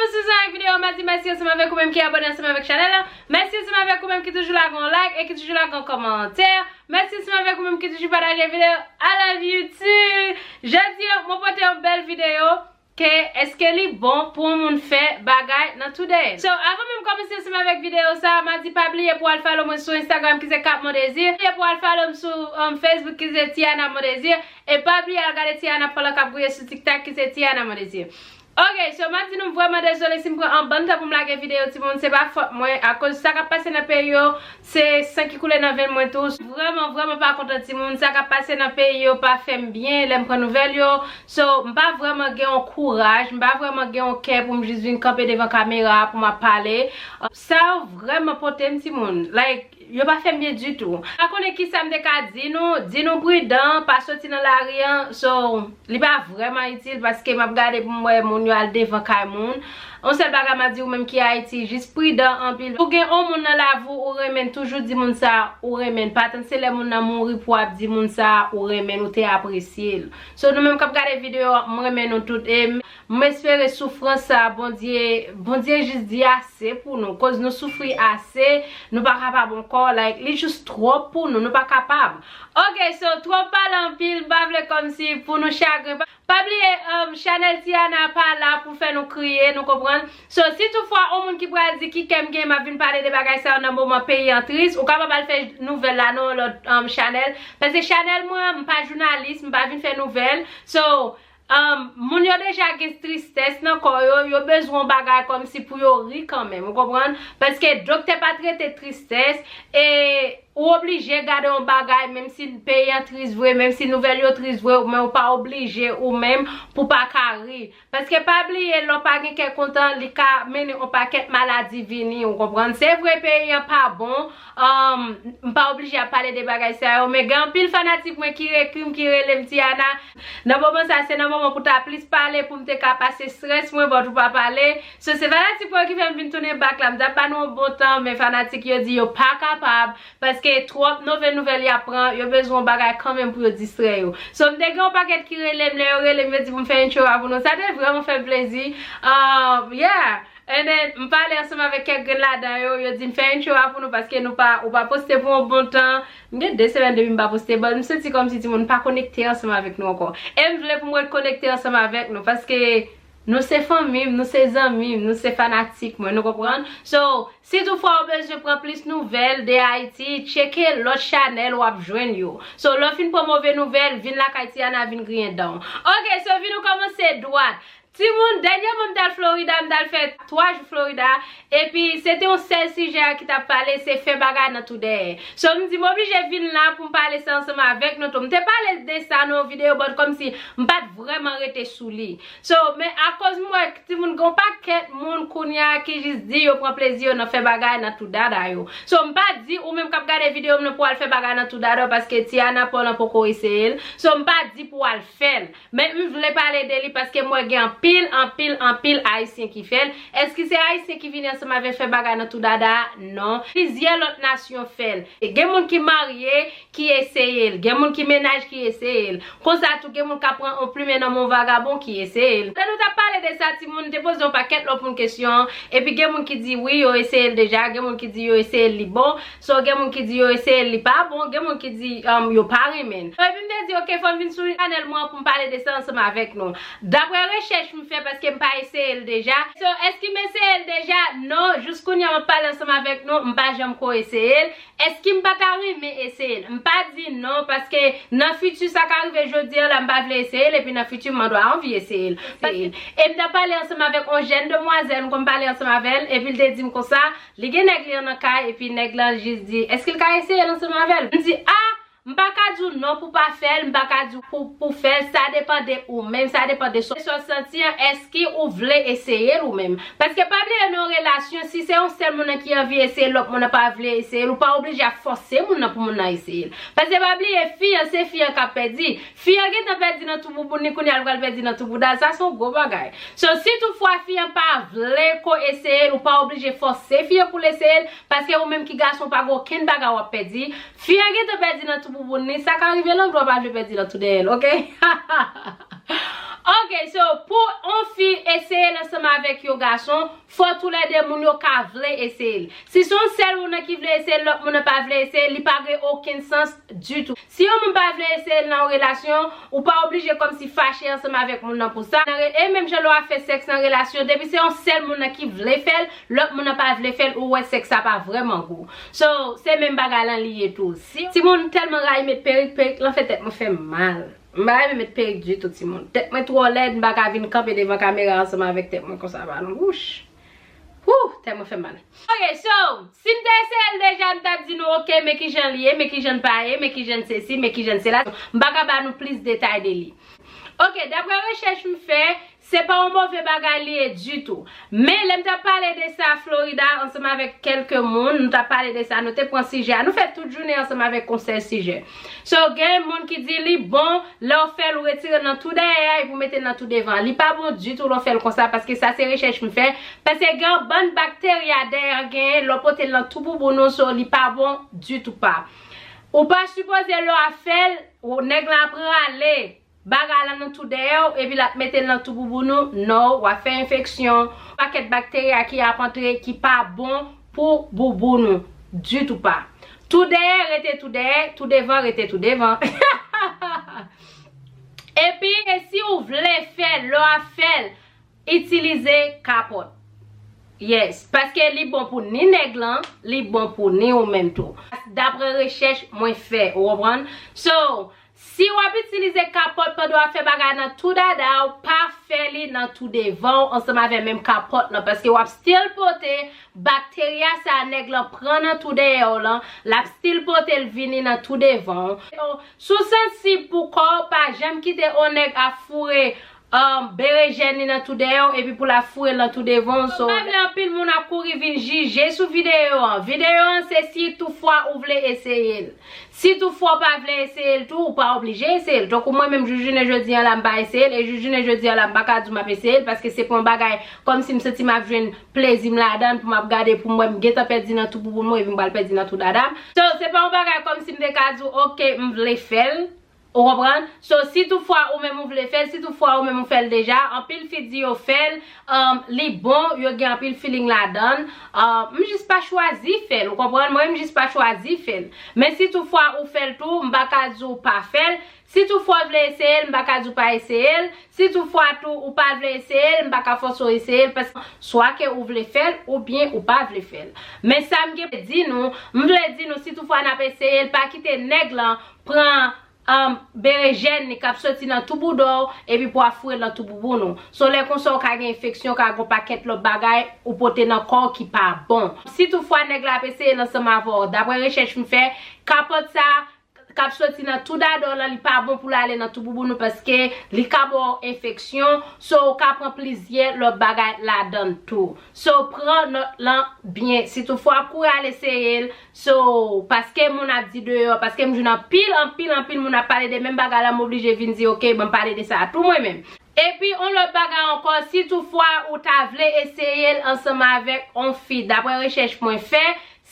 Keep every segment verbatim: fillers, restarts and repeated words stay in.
Si w sou avèk videyo, m a di mèsi ansanm avèk ou menm ki abòne ansanm avèk chanèl la. Mèsi ansanm avèk ou menm ki toujou lage yon like e ki toujou lage yon kòmantè. Mèsi ansanm avèk ou menm ki toujou pataje videyo. I love you too. Jodi a, mwen pote yon bèl videyo ke èske li bon pou yon moun fè bagay nan tou dèyè l. So, avan menm kòmanse ansanm avèk videyo sa, m a di pa bliye pou al follow mwen sou Instagram ki se Kap Mon Désir. Bliye pou al follow m sou um, Facebook ki se Tiana Mon Désir. E pa bliye al gade Tiana pandan k ap gouye sou TikTok ki se Tiana Mon Désir. Ok, so m ap di nou m vrèman dezole si m pran yon bann tan pou m lage videyo timoun, se pa fòt mwen, akoz sa k ap pase nan peyi yo, se san ki koule nan venn mwen tou. Vrèman, vrèman pa kontan timoun, sa k ap pase nan peyi yo pa fè m byen lè m pran nouvèl yo. So, m pa vrèman gen yon kouraj, m pa vrèman gen yon kè pou m jis vin kanpe devan kamera pou m ap pale. Sa yo vrèman pote m timoun. Like, yo pa fè m byen ditou. Pa konnen kisa m te ka di nou, di nou pridan, pa soti nan lari an. So, li pa vrèman itil paske m ap gade pou m wè moun yo al devan kay moun. Yon sèl bagay m ap di ou menm ki Ayiti, jis pridan anpil. Ou gen yon moun nan lavi w ou renmen, toujou di moun sa ou renmen. Pa tann se lè moun nan mouri pou w ap di moun sa ou renmen, ou te apresye l. So, nou menm k ap gade videyo a, m renmen nou tout. E m, m espere soufrans sa, Bondye, Bondye jis di ase pou nou. Koz nou soufri ase, nou pa kapab ankò. Like, li jis twòp pou nou, nou pa kapab. Ok, so, twòp pale anpil, m pa vle kòmsi pou nou chagren. Pa, pa bliye, um, chanèl Tiana pa la pou fè nou kriye, nou konprann? So, si toutfwa yon moun ki pral di ki kè m gen, m ap vin pale de bagay sa yo nan moman peyi an tris, ou kapab al fè nouvèl la nan yon lòt um, chanèl. Paske chanèl mwen, m pa jounalis, m pa vin fè nouvèl. So, um, moun yo deja gen tristès nan kò yo, yo bezwen yon bagay kòmsi pou yo ri kanmenm, ou konprann? Paske doktè pa trete tristès, e ou oblije gade yon bagay, menm si peyi an tris vre, menm si nouvèl yo tris vre, men ou pa oblije ou menm pou pa ka ri. Paske pa bliye, lè w pa gen kè kontan, li ka mennen yon pakèt maladi vini, ou konprann? Se vre, peyi an pa bon, um, m pa oblije ap pale de bagay sa yo, men gen anpil fanatik mwen ki ekri m, ki rele m Tiana. Nan moman sa, se nan moman pou ta plis pale, pou m te ka pase estrès mwen, but ou pa pale. So, se fanatik mwen ki fè m vin tounen back la. M t ap ba nou yon bon tan, men fanatik yo di yo pa kapab, paske twòp move nouvèl y ap pran, yo bezwen yon bagay kanmenm pou yo distrè yo. So, m te gen yon pakèt ki rele m, lè yo rele m, yo di pou m fè intro a pou nou. Sa te vrèman fè m plezi. Um, yeah. And then, m pale ansanm avèk kèk grenn ladan yo, yo di m fè intro a pou nou paske nou pa, ou pa poste pou yon bon tan. M gen de semèn depi m pa poste, but m santi kòmsi timoun pa konekte ansanm avèk nou ankò. E m vle pou m rekonekte ansanm avèk nou paske nou se fanmi m, nou se zanmi m, nou se fanatik mwen, nou konprann? So, si toutfwa ou bezwen pran plis nouvèl de Ayiti, tcheke lòt chanèl w ap jwenn yo. So, lè w fin pran move nouvèl, vin lakay Tiana, vin griyen dan w. Ok, so vin nou kòmanse dwat. Timoun, dènyèman m t al Florida, m t al fè twa jou Florida, epi se te yon sèl sijè a ki t ap pale, se fè bagay nan tou dèyè. So, m di m oblije vin la pou m pale sa ansanm avèk nou tou. M te pale de sa nan yon videyo, but kòmsi m pa t vrèman rete sou li. So, men akoz m wè timoun, gen yon pakèt moun kounye a ki jis di yo pran plezi yo nan fè bagay nan tou dada yo. So, m pa di ou menm k ap gade videyo m nan pou w al fè bagay nan tou dada w paske Tiana pa w lan poko eseye l. So, m pa di pou w al fè l. Men m vle pale de li paske m wè gen anpil, anpil, anpil Ayisyen ki fè l. Èske se Ayisyen ki vini ansanm avè fè bagay nan tou dada a? Non. Plizyè lòt nasyon fè l. Gen moun ki marye, ki eseye l. Gen moun ki mennaj ki eseye l. Konsa tou, gen moun k ap pran yon plimen nan men yon vagabon ki eseye l. Lè nou t ap pale de sa, timoun, te poze yon pakèt lòt moun kesyon. Epi gen moun ki di wi, yo eseye l deja. Gen moun ki di yo eseye l, li bon. So, gen moun ki di yo eseye l, li pa bon. Gen moun ki di um, yo pa renmen l. So, epi m te di, ok, fò m vin sou chanèl mwen pou m pale de sa ansanm avèk nou. Daprè rechèch m fè, paske m pa eseye l deja. So, èske m eseye l deja? Non, jis kounye a m ap pale ansanm avèk nou, m pa janm ko eseye l. Èske m pa ta renmen eseye l? M pa di non, paske nan fiti sa ka rive jodi a la, m pa vle eseye l, epi nan fiti m andwa anvi eseye l. Eseye l. E m t ap pale ansanm avèk yon jèn demwazèl, m konn pale ansanm avè l, epi l te di m konsa, li gen nèg li an nan kay, epi nèg la jis di, èske l ka eseye l ansanm avè l? M di, a! M pa ka di w non pou pa fè l, m pa ka di w pou, pou fè l, sa depann de ou menm, sa depann de sa w santi an, èske ou vle eseye l ou menm. Paske pa bliye nan yon relasyon, si se yon sèl moun nan ki anvi eseye l, lòt moun nan pa vle eseye l, ou pa oblije ap fòse moun nan pou moun nan eseye l. Paske pa bliye, fi an, se fi an k ap pèdi. Fi an gentan pèdi nan tou bouboun li, kounye a l pral pèdi nan tou bouda l, sa se yon gwo bagay. So, si toutfwa fi an pa vle ko eseye l, ou pa oblije fòse fi an pou l eseye l, paske ou menm ki gason, pa gen okenn bagay w ap pèdi. Fi an gentan pèdi nan tou bouboun li, sa ka rive l an dwa pa vle pèdi nan tou dèyè l, ok? Ok, so, pou yon fi eseye l ansanm avè avèk yon gason, fò toulède moun yo ka vle eseye l. Si se yon sèl moun nan ki vle eseye l, lòt moun nan pa vle eseye l, li pa gen okenn sans ditou. Si yon moun pa vle eseye l nan yon relasyon, ou pa oblije kòmsi fache ansanm avèk moun nan pou sa. Nan re- E menm jan lè w ap fè sèks nan relasyon, depi se yon sèl moun nan ki vle fè l, lòt moun nan pa vle fè l, ou wè sèks sa pa vrèman gou. So, se menm bagay lan li ye tou. Si timoun tèlman rayi met perik, perik lan fè tèt mwen fè mal. M pa renmen met perik ditou, timoun. Tèt mwen twò lèd, m pa ka vin kanpe devan kamera ansanm avèk tèt mwen konsa, pa non. Wouch! Wouh, tèt mwen fè mal. Ok, so, si m te eseye l deja, m t ap di nou, ok, men kijan li ye, men kijan l pa ye, men kijan sesi, men kijan sela. M pa ka ba nou plis detay de li. Ok, daprè rechèch m fè, se pa yon move bagay li ye ditou. Men lè m t ap pale de sa Florida ansanm avèk kèlke moun, nou t ap pale de sa, nou te pran sijè a, nou fè tout jounen ansanm avèk yon sèl sijè. So, gen moun ki di li bon, lè w fè l, ou retire l nan tou dèyè a epi w mete l nan tou devan. Li pa bon ditou lè w fè l konsa, paske sa se rechèch m fè. Paske gen yon bann bakterya dèyè an genyen, lè w pote l nan tou bouboun ou, so li pa bon ditou pa. Ou pa sipoze lè w ap fè l, ou, nèg la ap rale bagay la nan tou dèyè w, epi l ap mete l nan tou bouboun ou, no, w ap fè enfeksyon. Pakèt bakterya ki ap antre ki pa bon pou bouboun ou ditou pa. Tou dèyè rete tou dèyè, tou devan rete tou devan. Epi, e si ou vle fè l, lè w ap fè l, itilize kapòt. Yes, paske li bon pou ni nèg lan, li bon pou ni ou menm tou. Daprè rechèch mwen fè, ou konprann? So, si w ap itilize kapòt pandan w ap fè bagay nan tou dada w, pa fè li nan tou devan w ansanm avè menm kapòt lan, paske w ap still pote bakterya sa nèg lan pran nan tou dèyè w lan, l ap still pote l vini nan tou devan w. Si w sansib pou kò w, pa janm kite on nèg ap foure um, berejèn li nan tou dèyè w, epi pou l ap foure l nan tou devan w. So, pa vle anpil moun ap kouri vin jije sou videyo an. Videyo an se si toutfwa ou vle eseye l. Si toutfwa w pa vle eseye l tou, ou pa oblije eseye l. Tankou mwen menm, jis jounen jodi an la, m pa eseye l, e jis jounen jodi an la, m pa ka di w m ap eseye l, paske se pa yon bagay kòmsi m santi m ap jwenn plezi m ladan l, pou m ap gade, pou m wè m gentan pèdi nan tou bouboun mwen, epi m pral pèdi nan tou dada m. So, se pa yon bagay kòmsi m te ka di w, ok, m vle fè l. Ou konprann? So, si toutfwa ou menm ou vle fè l, si toutfwa ou menm ou fè l deja, anpil fi di yo fè l, um, li bon, yo gen anpil feeling ladan l. Um, m jis pa chwazi fè l, ou konprann? Mwen, m jis pa chwazi fè l. Men si toutfwa ou fè l tou, m pa ka di w pa fè l. Si toutfwa w vle eseye l, m pa ka di w pa eseye l. Si toutfwa tou ou pa vle eseye l, m pa ka fòse w eseye l, paske swa ke ou vle fè l, oubyen ou pa vle fè l. Men sa m gen pou di nou, m vle di nou, si toutfwa n ap eseye l, pa kite nèg lan pran um, berejèn li k ap soti nan tou bouda w, epi pou ap foure l nan tou bouboun ou. So, lè konsa, w ka gen enfeksyon, w ka gen yon pakèt lòt bagay ou pote nan kò w ki pa bon. Si toutfwa nèg la ap eseye l ansanm avè w, daprè rechèch m fè, kapòt sa k ap soti nan tou dada w lan, li pa bon pou l ale nan tou bouboun ou, paske li ka ba w enfeksyon. So, ou ka pran plizyè lòt bagay ladan l tou. So, pran nòt lan byen. Si toutfwa w ap kouri al eseye l, so, paske moun ap di deyò, paske m jwenn anpil, anpil, anpil moun ap pale de menm bagay la, m oblije vin di, ok, ban m pale de sa a tou mwen menm. Epi, yon lòt bagay ankò, si toutfwa ou ta vle eseye l ansanm avèk yon fi, daprè rechèch mwen fè,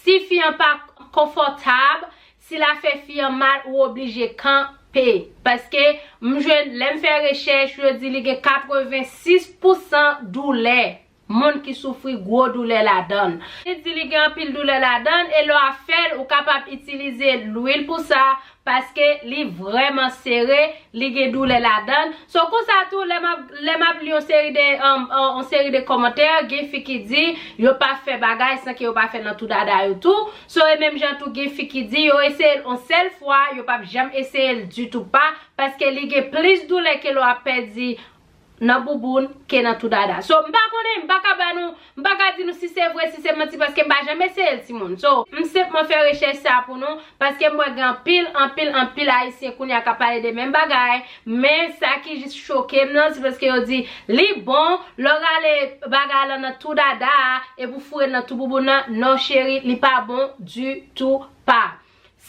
si fi an pa konfòtab, si l ap fè fi an mal, ou oblije kanpe. Paske m jwenn, lè m fè rechèch, yo di li gen katrevensis pousan doulè. Moun ki soufri gwo doulè ladan l. Li di li gen anpil doulè ladan l, e lè w ap fè l, ou kapab itilize lwil pou sa, paske li vrèman sere, li gen doulè ladan l. So, konsa tou, lè m ap, lè m ap li yon seri de, um, uh, yon seri de kòmantè, gen fi ki di yo pa fè bagay san ke yo pa fè l nan tou dada yo tou. So, e menm jan tou, gen fi ki di yo eseye l yon sèl fwa, yo p ap janm eseye l ditou pa, paske li gen plis doulè ke lè w ap pèdi nan bouboun ke nan tou dada. So, m pa konnen, m pa ka ba nou, m pa ka di nou si se vre, si se manti, paske m pa janm eseye l, timoun. So, m senpman fè rechèch sa pou nou, paske m wè gen anpil, anpil, anpil Ayisyen kounye a k ap pale de menm bagay, men sa ki jis choke m nan, se paske yo di li bon, lè w rale bagay lan nan tou dada a, epi w foure l nan tou bouboun nan, non cheri, li pa bon ditou pa.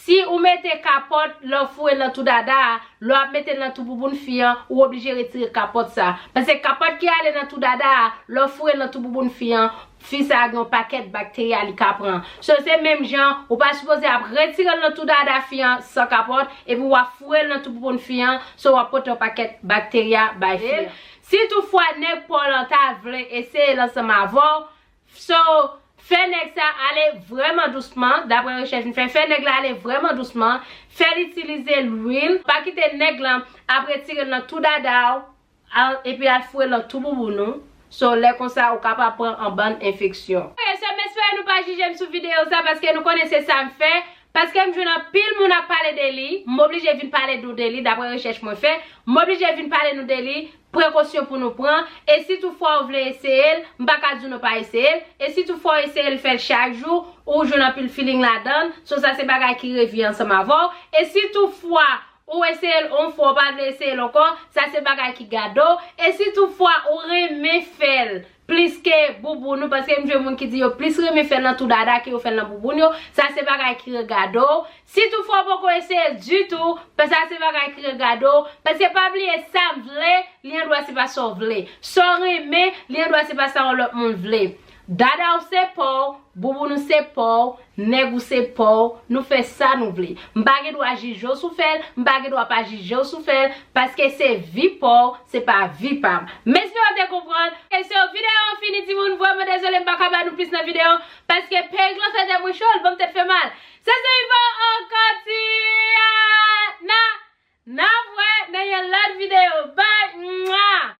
Si ou mete kapòt, lè w foure l nan tou dada a, lè w ap mete l nan tou bouboun fi an, ou oblije retire kapòt sa. Paske kapòt ki ale nan tou dada a, lè w foure l nan tou bouboun fi an, fi sa a gen yon pakèt bakterya li ka pran. So, se menm jan, ou pa sipoze ap retire l nan tou dada fi an san kapòt, epi w ap foure l nan tou bouboun fi an, so w ap pote yon pakèt bakterya bay fi an. Si toutfwa nèg pa w lan ta vle eseye l ansanm avè w. So, fè nèg sa ale vrèman dousman, daprè rechèch m fè, fè nèg la ale vrèman dousman, fè l itilize lwil, pa kite nèg lan ap retire l nan tou dada w, al, epi al foure l nan tou bouboun ou. So, lè konsa, ou kapab pran an bann enfeksyon. Ok, so, m espere nou pa jije m sou videyo sa, paske nou konnen se sa m fè. Paske m jwenn anpil moun ap pale de li, m oblije vin pale nou de li, daprè rechèch mwen fè, m oblije vin pale nou de li, prekosyon pou nou pran. E si toutfwa ou vle eseye l, m pa ka di w nou pa eseye l. E si toutfwa ou eseye l, fè l chak jou, ou jwenn anpil feeling ladan l. So, sa se bagay ki revyen ansanm avè w. E si toutfwa ou eseye l yon fwa, ou pa vle eseye l ankò, sa se bagay ki gade w. E si toutfwa ou renmen fè l plis ke bouboun ou, paske m jwenn moun ki di yo plis renmen fè l nan tou dada ke yo fè l nan bouboun yo, sa se bagay ki regade w. Si toutfwa ou poko eseye l ditou, pa sa se bagay ki regade w, paske pa bliye sa m vle, li andwa se pa sa w vle. Sa w renmen, li andwa se pa sa yon lòt moun vle. Dada w se pa w, bouboun ou se pa w, nèg ou se pa w, nou fè sa nou vle. M pa gen dwa jije w si w fè l, m pa gen dwa pa jije w si w fè l, paske se vi pa w, se pa vi pa m. M espere w te konprann. E se videyo an fini, timoun, vrèman dezole, m pa ka ba nou plis nan videyo an, paske perèk lan fè tèt mwen cho, l ban m tèt fè mal. Se se Ivan ankò, ti a na, n ap wè nan yon lòt videyo. Bye! Mwa!